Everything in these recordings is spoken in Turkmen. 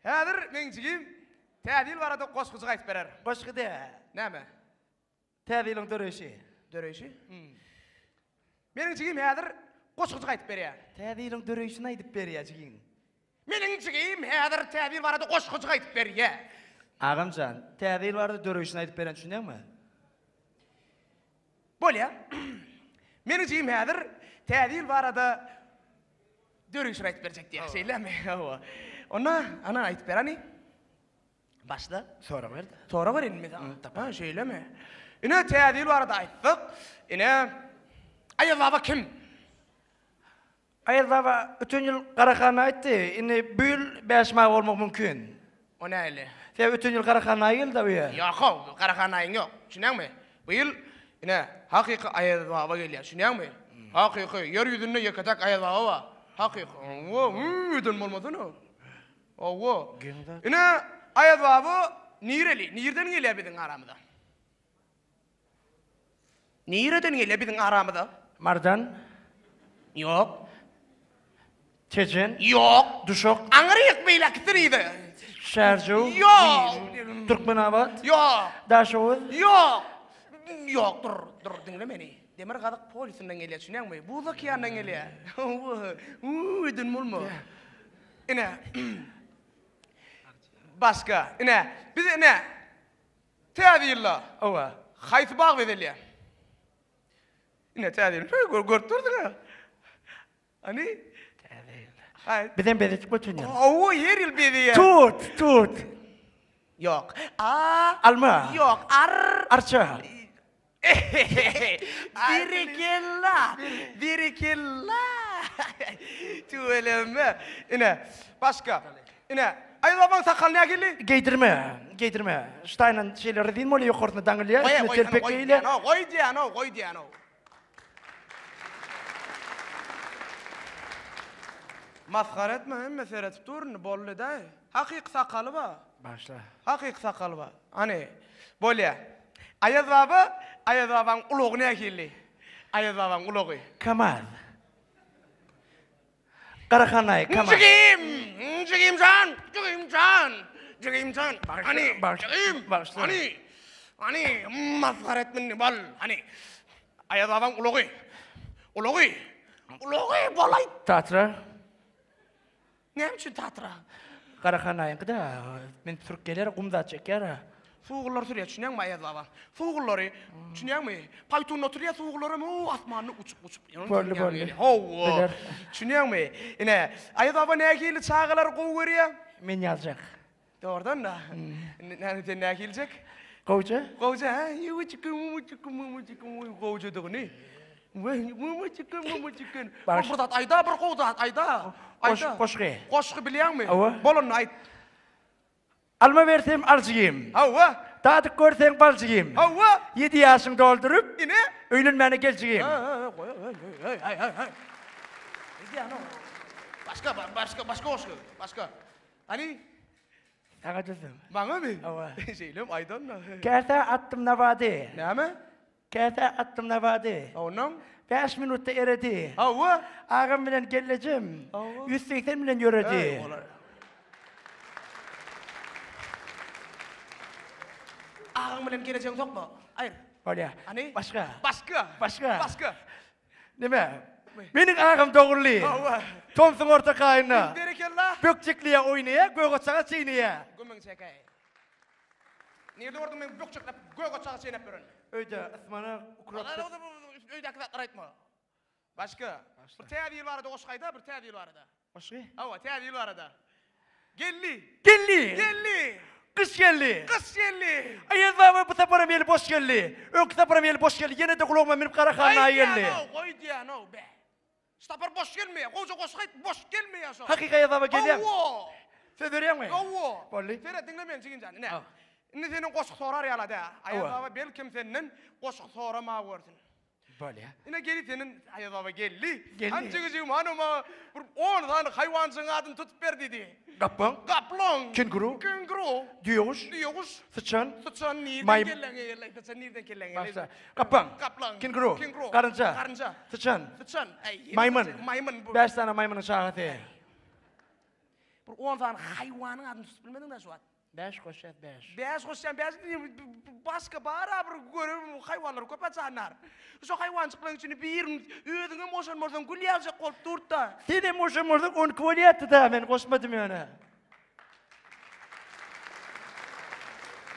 Häzir meň jigim Täze ýyl barada goşgujyk aýdyp berer. Goşgy däl. Näme? Täze ýylyň döreýşi. Döreýşi? Meniň jigim häzir goşgujyk aýdyp berýär. Täze ýylyň döreýşini aýdyp berýär jigiň. Meniň jigim häzir Täze ýyl barada goşgujyk aýdyp berýär. Agam jan, Täze ýyl barada döreýşini aýdyp beren düşünýäňmi? Bolýar. Meniň jigim häzir Täze ýyl barada döreýşini aýdyp berjek diýýär. Şeýlemi? Hawa. Onda, ana aýdyp ber hany. Başla. Sorag ber-de. Sorag bereýin men saňa. Ha, şeýlemi? Ine, Täze ýyl barada aýtsak, ine, Aýaz baba kim? Aýaz baba öten ýyl Garahan aýtdy, indi bu ýyl Bäşim aga bolmak mümkin. O nähili? Sebäbi öten ýyl Garahan aýy geldi öýe. Ýok-ow, Garahan aýyň ýok. Düşünýäňmi? Bu ýyl, ine, hakyky Aýaz baba gelýär. Düşünýäňmi? Hakyky, ýer ýüzünde ýeke-täk Aýaz baba bar. Hakyky. Hawa, hüw-den bolmasana. Hawa. Ine, Aýaz baba nireli? Nirden gelýär biziň aramyza? Nireden gelýär biziň aramyza? Mardan. Ýok. Tejen. Ýok. Duşak. Aňryk beýläk siride. Çärjew. Ýok. Türkmenabat. Ýok. Daşoguz. Ýok. Ýok, dur, dur, diňle meni. Demirgazyk polýusyndan gelýär, düşünýäňmi? Buz okeandan gelýär. Huu, eden bolma. Ine. Başga, ine, biz ine Täze ýylda Hawa. haýsy bag bezelýär? Ine täze ýyl. Şöyle gör, görüp dursuň-a. Hany? Täze ýylda. Haý. Bizem bezetdik öten ýyl. Hawa, her ýyl bezeýär. Tut, tut. Ýok. A. Alma. Ýok. Ar. Arça. Berekella! Berekella! Tüweleme. Ine, başga. Ine, Aýaz babaň sakaly nähili? Geýdirme, geýdirme. Ştaýnan şeýle rezin bolýar, ýokarsyna daňylýar, üstüne telpek geýilýär. Goý diýýän-ow, goý diýýän-ow. Masgara etme, hemme seredip dur indi, boldy-daý. Hakyky sakaly bar. Başla. Hakyky sakaly bar. Hany, bolýa. Aýaz baba, Aýaz babaň ulagy nähili? Aýaz babaň ulagy. Kamaz. Garahan aýy, Kamaz. Jigim! Jigim jan! Jigim jan! Jigim jan! Hany, jigim! Hany! Hany, masgara etme indi, bol. Hany. Aýaz babaň ulagy. Ulagy. Ulagy, bolaý. Tatra. Näme üçin Tatra? Garahan aýyňky-da, münüp sürüp geler, gum zat çekýär-ä. Sugullary sürýär, düşünýäňmi Aýaz baba? Sugullary, düşünýäňmi? Paýtunda oturýar, sugullaram o asmanda uçup-uçup. Boldy, boldy. Hawa. Biler. Düşünýäňmi? Ine, Aýaz baba nähili çagalary gowy görýär? Men ýaljak. Dogrudan-da. Indi näme sen nähiljek? Gowja. Gowja, hä? Ýuwuçyk, mumuçyk, mumuçyk, gowjadygyny. Mumuçyk, mumuçyk. Bir zat aýda, bir gowy zat aýda. Aýda. Goşgy. Goşgy bilýäňmi? Hawa. Bolanda aýt. Alma bersem al jigim. Hawa. Dadyp görseň bal jigim. Hawa. Ýedi ýaşyň dolduryp. Ine. Öýlenmäne gel jigim. Goý, goý, heý, heý, heý. Başga, başga, başga goşgy. Başga. Hany? Saňa düzdüm. Maňamy? Hawa. Şeýlemi aýdanda. Käsä atdym nabady. Näme? Käsä atdym nabady. Onnoň? Bäş minutda eredi. Hawa. Agam bilen gelnejem. Hawa. 180 bilen ýöredi. Eý, olar. Agaň bilen gelnejeňi sokma. Aýyr. Bolýa. Hany? Başga. Başga. Başga. Başga. Neme? Meniň agam dogruly. Hawa. Tomsuň orta kaýynda. Berekella. Bökjekleýä oýnaýa, gök oçaga çeýneýä. Gümüň çekäý. Nirde gördüň meň bökjekläp gök oçaga çeýnäp ýörenimi? Öýde ysmanak, ukrop. Öýdäki zatlary aýtma. Başga. Bir täze ýyl barada goşgy aýda, bir täze ýyl barada. Goşgy? Hawa, täze ýyl barada. Geldi. Geldi. Geldi. Gyş geldi. Gyş geldi. Aýaz baba bu saparam eli boş geldi. Öňki saparam eli boş geldi. Ýene-de gulagyma münüp gara han aýy geldi. Goý diýýän-ow, goý diýýän-ow, be. Şu sapar boş gelmeýär. Gowja goşgy aýt, boş gelmeýär şo. Hakyky Aýaz baba gelýärmi? Hawa. Söz berýäňmi? Hawa. Boldy. Seret, diňle meni jigim jan, ine. Indi senden goşgy sorar ýaly-a dä. Aýaz baba belkem senden goşgy sorama görsün. Bolýa. Ine gelip senden Aýaz baba geldi. Geldi. Hany jigijigim hany maňa bir on sany haýwanjygyň adyny tutup ber diýdi. Gaplaň. Gaplaň. Kenguru. Kenguru. Düýeguş. Düýeguş. Syçan. Syçan nirden Maý. kelläňe geldi? Syçan nirden kelläňe geldi? Başla. Gaplaň. Gaplaň. Kenguru. Kenguru. Garynja. Garynja. Syçan. Syçan. Äý, Maýmyn. Maýmyn. Bäş sany maýmynyň çagasy. Bir on sany haýwanyň adyny tutup bilmediň-dä şu wagt. Bäş goşýas bäş. Bäş goşýan bäş başga bar-a bir görew haýwanlar köp-ä jandar. Şo haýwanjyklaryň içinde birini özüňem goşan bolsaň gül ýaljak bolup dur-da. Senem goşan bolsaň onki bolýardy-da, men goşmadym ýöne.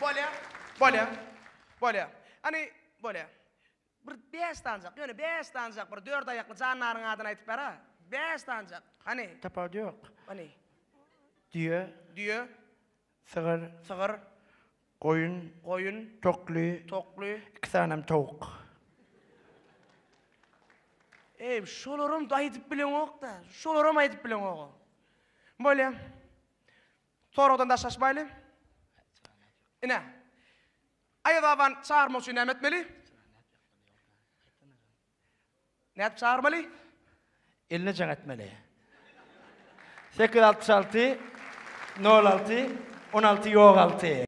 Bolýa, bolýa, bolýa. Hany, bolýa. Bir bäş sanjak, ýöne bäş sanjak bir dört aýakly jandaryň adyny aýdyp ber-a. Bäş sanjak. Hany. Tapawudy ýok. Hany. Düýe. Düýe. Sygyr. Sygyr. Goýun. Goýun. Tokly. Tokly. Iki sanam towuk. Eý, şolaram aýdyp bileňok-da. Şolaram aýdyp bileňok-a. Bolýa. Soragdan daşlaşmaýly. Ine. Aýaz babany çagyrmak üçin näme etmeli? Nädip çagyrmaly? Eline jaň etmeli. 866 06 16 ýok 6.